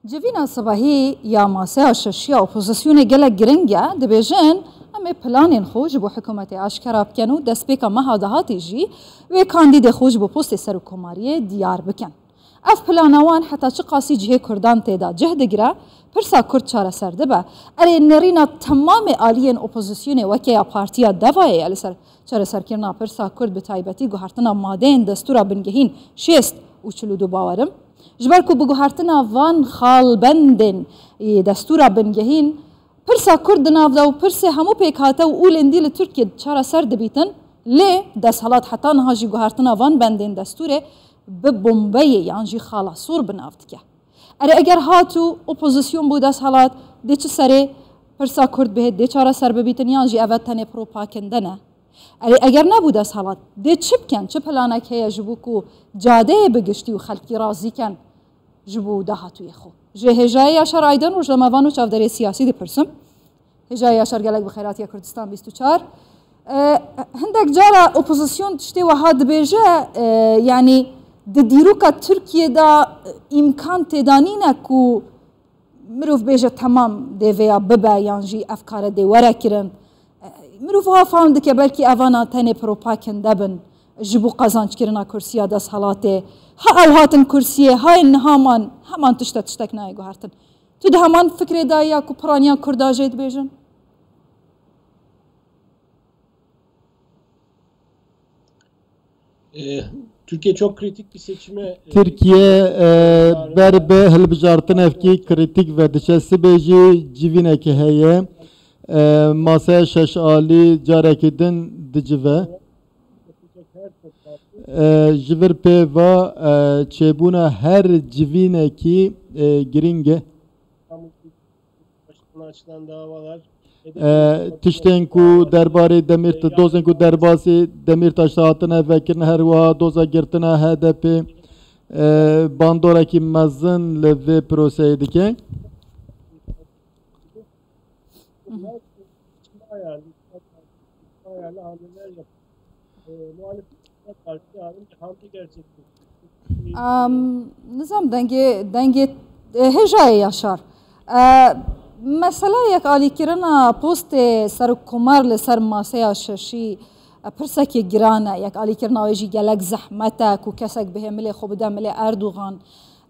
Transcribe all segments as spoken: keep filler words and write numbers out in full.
Civîna sibahî ya maseya şeşiya opozisyonê gelek giring e, dibêjin, em ê planên xwe ji bo hikûmetê aşkera bikin û destpêka meha dahatî jî wê kandîdê xwe ji bo postê serokkomariyê diyar bikin. Ev plana wan heta çiqasî cihê Kurdan tê de cih digire, pirsa Kurd çareser dibe. Erê, nerîna temamê aliyên opozisyonê weke ya Partiya Devayê ye li ser çareserkirina pirsa Kurd, bi taybetî guhertina madeyên destûra bingehîn şêst û çil û du bawerim. Ji ber ku bi guhertina van xalbendên, e, destûra bingehîn, pirsa Kurd di nav de û pirsê hemû pêkhate û ûlên dî li Tirkiyê çareser dibîtin, lê desthilat heta niha jî guhertina van bendên destûrê bi bombeyê yan jî xala sor bi nav dike. Erê, eger hat û opozisyon bû desthilat, dê çi serê pirsa Kurd bihê, dê çareser bibîtin yan jî eve tenê propagande ne? Erê, eger nebû desthilat, dê çi bikin? Çi planek heye ji bo ku cadeyê bi giştî û xelkî razî ken ji bo dahatûyê xwe? Ji Hêjayê Yaşar Aydin, rojnamevan û çavdêrê siyasî dipirsim. Hêjayê Yaşar, gelek bi xêr hatiye Kurdistan bîst û çar. E, hindek cara opozisyon tiştê wiha dibêje, e, yanî di dîroka Tirkiyê de îmkan têda nîne ku mirov bêje temam dê vêya bibe yan jî ev kare dê were kirin. E, mirov wiha fehm dike belkî evana tenê propagande bin ji bo qazanckirina kursiya desthilatê. Ha ew hatin kursiyê, ha ên niha man, heman tişt e, tiştek nayê guhertin. Tu di heman fikrê de ya ku piraniya Kurda jê dibêjin? E, Türkiye çok kritik bir seçime, e, Tirkiye, e, ber bi hilbijartinekî krîtîk ve diçe. Sibê jî civînekî heye. E, maseya şeş alî carekî din dicive. E, ji vir pê va, e, çêbûna her civînekî, e, girîng e. E, tiştên ku derbarê Demîr, dozên ku derbasî Demîrtaş de hatine vekirin, her wiha doza girtina H D P, e, bandorekî mezin li vê proseyê dike. Am, nizam dengê, dengê, e, hêjayê Yaşar. E, mesela yekalîkirina postê serokkomar li ser maseya şeşî, e, pirsekê giran e. Yekalîkirina wê jî gelek zehmet e ku kesek bihê milê xwe bide milê Erdogan.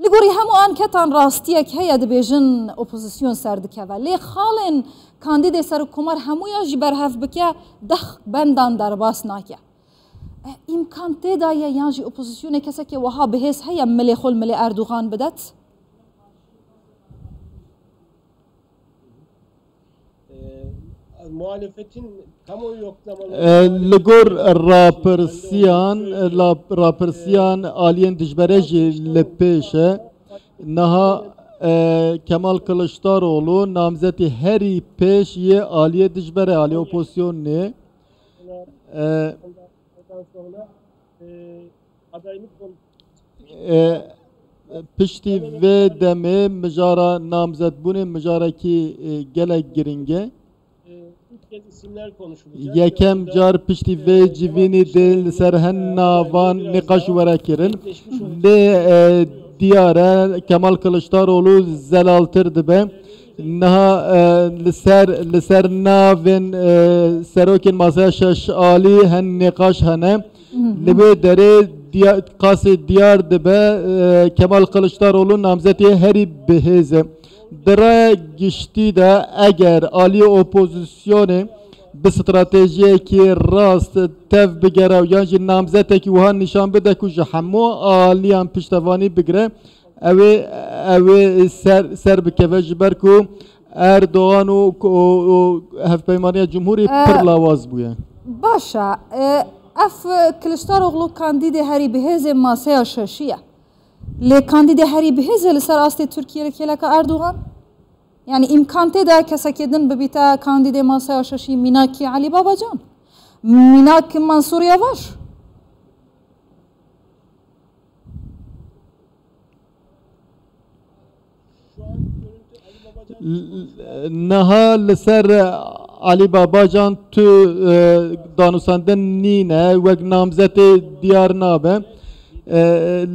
Li gorî hemû anketan rastiyek heye, dibêjin opozisyon serdikeve. Lê xalên kandîdê serokkomar hemûya jî berhev bike, deh bendan derbas nake. Eh, îmkan tê de ye yan jî opozisyonê kesekê wiha bihêz heye milê xwe li milê Erdogan bidet? E, muhalefetin kamuoyu yoklamaları E, li gor rapirsiyan, e, la-, rapirsiyan aliyên dijberê jî li pêş e. Niha, e, Kemal Kılıçdaroğlu namzetî herî pêş yê aliyê dijberê, aliyê opozisyonê. E, Ondan sonra, e, adaylık konu- E, piştî vê demê mijara namzetbûnê mijarekî, e, gelek giring e. E, ilk kez isimler konuşulacak. Yekem car piştî vê civînî dê li ser hin navan nîqaş were kirin. Lê, e, diyar e, Kemal Kılıçdaroğlu zelaltir dibe. Niha, e, li ser, li ser navên, e, serokên maseya şeş alî hin nîqaş hene. Li wê derê diya-, qasê diyar dibe, e, Kemal Kılıçdaroğlu namzetê herî bihêz e. Di raya giştî de eger aliyê opozisyonê bi stratejiyekî rast tev bigere û yan jî namzetekî wiha nîşan bide ku ji hemû aliyan piştevanî bigire, ew ê, ew ê ser, ser bikeve, ji ber ku Erdogan û, û, û Hevpeymaniya Cumhurî E, pir lawaz bûye. Baş e. E, ev Kiliçdaroglu kandîdê herî bihêzê maseya şeşî ye. Lê kandîdê herî bihêzê li ser astê Tirkiyê li kêleka Erdogan? Yani îmkan tê de kesekê din bibîte kandîdê maseya şeşî mînakî Elî Babacan? Mînak Mansûr Yavaş? L-, niha li ser Alî Babacan tu, e, danûstandin nîne, wek namzetê diyar nabe. E,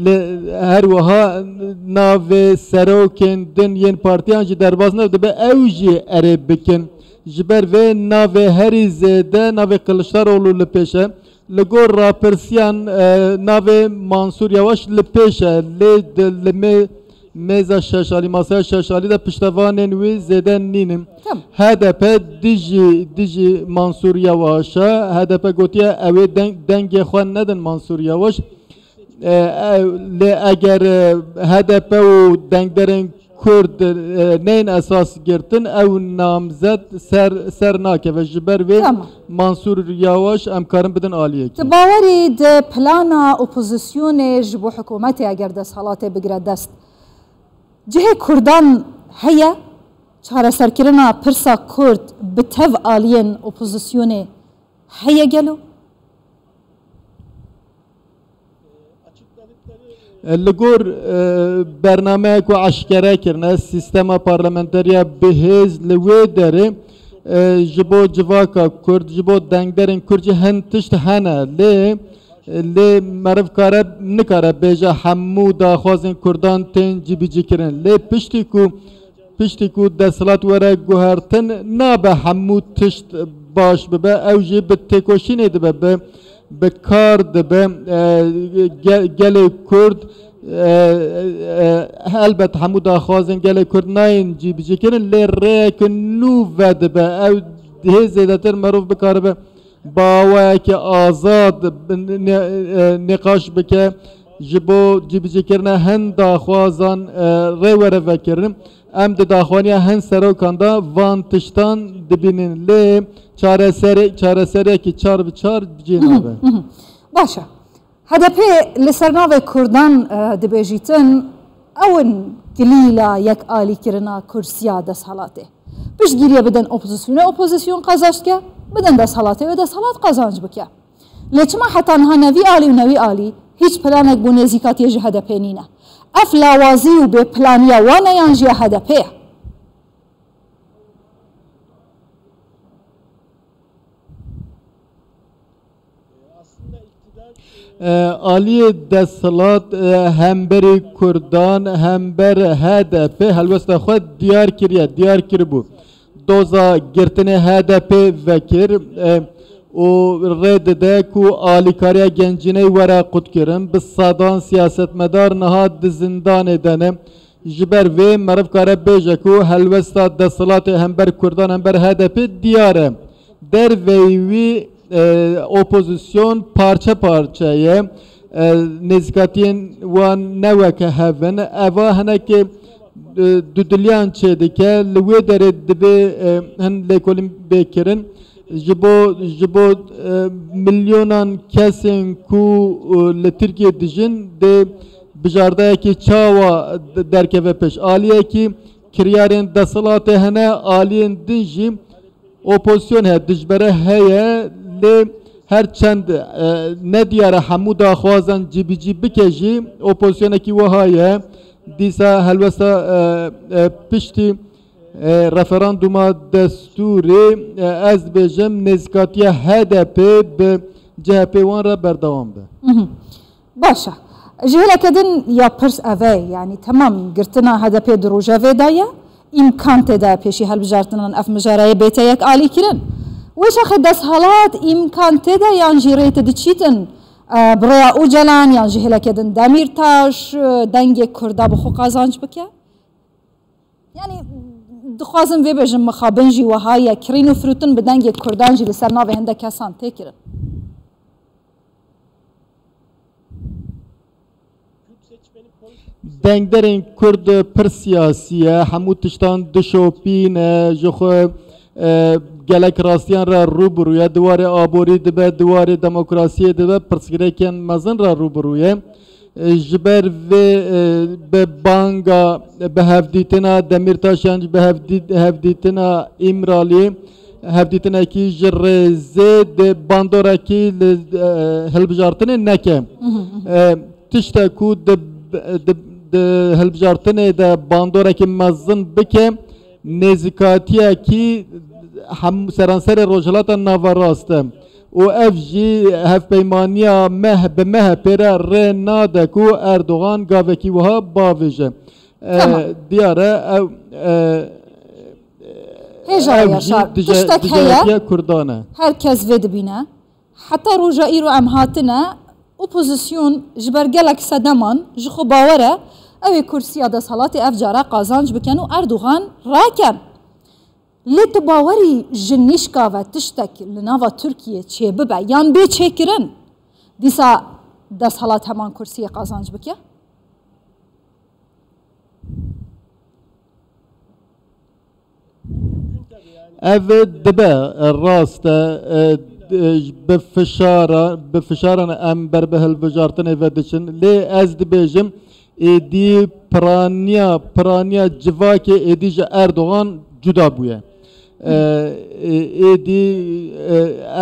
li, her wiha navê serokên din yên partiyan jî derbas ne, dibe ew jî erê bikin. Ji ber vê navê herî zêde navê Kiliçdaroglu li pêş e. Li gor rapirsiyan, e, navê Mansûr Yavaş li pêş e. Lê di, li mê-, mêza şeşalî, masaya şeşalî de piştevanên wî zêde nînin. Tamam. H D P dijî, dijî Mansûr Yavaş e. H D P gotiye ew ê deng-, dengê xwe nedin Mansûr Yavaş. E, ew, lê eger, e, H D P û dengderên Kurd, e, neyên esas girtin, ew namzet ser, ser nakeve. Ji ber vê Tamam. Mansûr Yavaş em karin bidin aliyekê. Tu bawerî di plana opozisyonê ji bo hikûmetê eger desthilatê bigire dest, cihê Kurdan heye? Çareserkirina pirsa Kurd bi tev aliyên opozisyonê heye gelo? Li gor, e, bernameya ku eşkere kirine, sîstema parlamenteriya bihêz li wê derê, e, ji bo civaka Kurd, ji bo dengderên Kurd jî hin tişt hene. Lê, lê meriv kare, nikare bêje hemû daxwazên Kurdan tên cîbicîkirin. Lê piştî ku Piştî ku desthilat were guhertin, nabe hemû tişt baş bibe, ew jî bi têkoşînê dibe, bi, bi kar dibe, e, ge-, gelê Kurd, e, e, helbet hemû daxwazên gelê Kurd nayên cîbicîkirin, lê rêyeke nû vedibe, ew hê zêdetir merov bikaribe bi awayekî azad bi-, ne-, e, nîqaş bike, ji bo cîbicîkirina hin daxwazan, e, rê were vekirin. Em di daxwaniya hin serokan de van tiştan dibînin, lê çareserê-, çareseriyekî çar bi çar cê nabe. Mhm, mhm. Baş e. H D P li ser navê Kurdan, e, dibêjîtin, ew in kilîla yekalîkirina kursiya desthilatê. Piştgiriyê bidin opozisyonê, opozisyon qazanç dike, bidin desthilatê wê desthilat qazanç bike. Lê çima heta niha ne vî alî û ne wî alî hîç planek bo nêzîkatiyê ji H D P nîne? Ev lawazî û bêplaniya wan e yan jî ya H D P ye? E, aliyê desthilat, e, hemberî Kurdan, hember H D P helwesta xwe diyar kiriye, diyar kiribû. Doza girtinê H D P vekir, e, û rê dide ku alîkariya gencîneyê were qutkirin. Bi sedan siyasetmedar niha di zindanê de ne. Ji ber vê meriv kare bêje ku helwesta desthilatê hember Kurdan, hember H D P diyar e. Derveyî wî, e, opozîsyon parçe parçe ye. E, nêzîkatiyên wan ne weke hev in. Eva hinekê, e, dudiliyan çêdike. Li wê derê divê, e, hin lêkolîn bê kirin. Ji bo, ji bo, e, milyonan kesên ku, e, li Tirkiyê dijin, dê bijardeyekê çawa de-, derkeve pêş? Aliyekî kiryarên desthilatê hene, aliyên din jî opozîsyon heye, dijbere heye, lê her çend, e, nediyar e hemû daxwazan cîbicî bike jî, opozîsyonekî wiha ye. Dîsa helwesta, e, e, piştî, e, referanduma destûrê, e, ez dibêjim nêzîkatiya H D P bi C H P wan re berdewam be. Mhm. Baş e. Ji hêleke din ya pirs ev e, yanî temam girtina H D P di rojevê de ye, îmkan tê de pêşî hilbijartinan ev mijareyê bête yekalîkirin. Wê çaxê desthilat îmkan tê de yan jî rê tê diçîtin, e, bi rêya Ocalan yan ji hêleke din Demîrtaş, e, dengê Kurda bi xwe qazanc bike? Yanî, dixwazim vê bêjim, mixabin jî wiha ye, kirîn û firûtin bi dengê Kurdan jî li ser navê hindek kesan tê kirin. Dengderên Kurd pir siyasî ye, hemû tiştan dişopîne, ji xwe, e, gelek rastiyan re rû bi rû ye, di warê aborî dibe, di warê demokrasiyê dibe, pirsgirêkên mezin re rû bi rû ye. E, ji ber vê, e, bi banga, bi hevdîtina Demîrtaş yan jî bi hevdî-, hevdîtina Îmralî, hevdîtinekî ji rêzê di bandorekî li, e, hilbijartinê neke. Mhm, mhm. E, tiştek ku di, di, di hilbijartinê de bandorekî mezin bike, nêzîkatiyekî hem seranserê Rojhilata Naverast e. û ev jî hevpeymaniya meh bi M H P re rê nade ku Erdogan gavekî wiha bavêje. E, Tamam. Diyar e, ew, e, Hêja ew jî Yaşar, dije-, tiştek heye. Dijayetiya Kurdan e. Her kes vê dibîne. Heta roja îro em hatine, opozisyon ji ber gelek sedeman ji xwe bawer e, ew ê kursiya desthilatê ev cara qazanc bikin û Erdogan rakin. Lê tu bawerî ji nîşka ve tiştek li nava Tirkiyê çêbibe yan bê çêkirin, dîsa desthilat heman kursiyê qazanc bike? Ev dibe, e, rast e, e, d-, e, bi fişara, bi fişaran em ber bi hilbijartinê ve diçin. Lê ez dibêjim, êdî piraniya, piraniya civakê êdî ji Erdogan cuda bûye. E, e, êdî, e,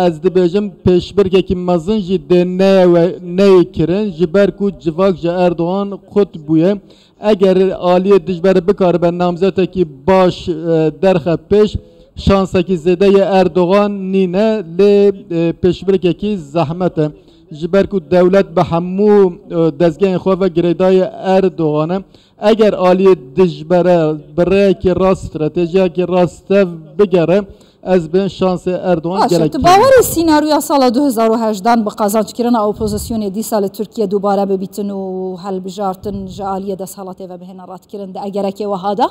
ez dibêjim pêşbirkekî mezin jî dê neye we-, neyê kirin, ji ber ku civak ji Erdogan qut bûye. Eger aliyê dijberê bikaribe namzetekî baş, e, derxe pêş, şansekî zêde yê Erdogan nîne, lê, e, pêşbirkekî zehmet e. Ji ber ku dewlet bi hemû, e, dezgehên xwe ve girêdayî Erdogan e. Eger aliyê dijbere bi rêyekî rast, stratejiyekî rast tev bigere, ez bên şansê Erdogan Baş e, gelek tu kêm e. Bawerî sînaryoya sala du hezar û hejdehan bi qazanckirina opozisyonê dîsa li Tirkiye dubare bibîtin û helbijartin ji aliyê desthilatê ve bihêne radkirin di egerekê wiha de?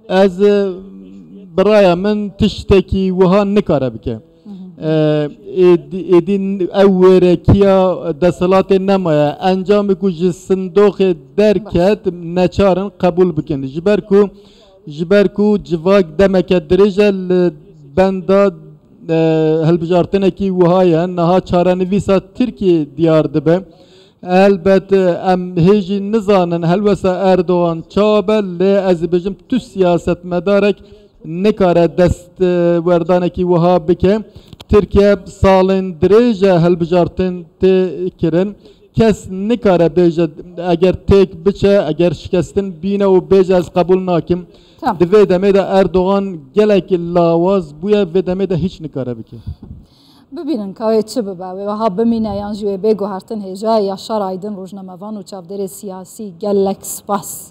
Ez, e, bi raya min tiştekî wiha nikare bike. E, êdî, êdî ew wêrekiya desthilatê nemaye. Encamê ku ji sindoqê derket neçar in qebûl bikin. Ji ber ku, ji ber ku civak demeke dirêj e li benda, e, hilbijartinekî wiha ye. Niha çarenivîsa Tirkiyê diyar dibe. Helbet, em hê jî nizanin helwesta Erdogan çawa be, lê ez dibêjim tu siyasetmedarek nikare dest, e, werdanekî wiha bike. Tirkiye salên dirêj e hilbijartin tê kirin. Kes nikare bêje eger têk biçe, eger şikestin bîne û bêje ez qebûl nakim. Tamam. Di vê demê de Erdogan gelekî lawaz bûye, vê demê de hîç nikare bike. Bibînin ka wê çi bibe, wê wiha bimîne yan jî wê bê guhertin. Hêja Yaşar Aydın, rojnamevan û çavdêrê siyasî, gelek spas.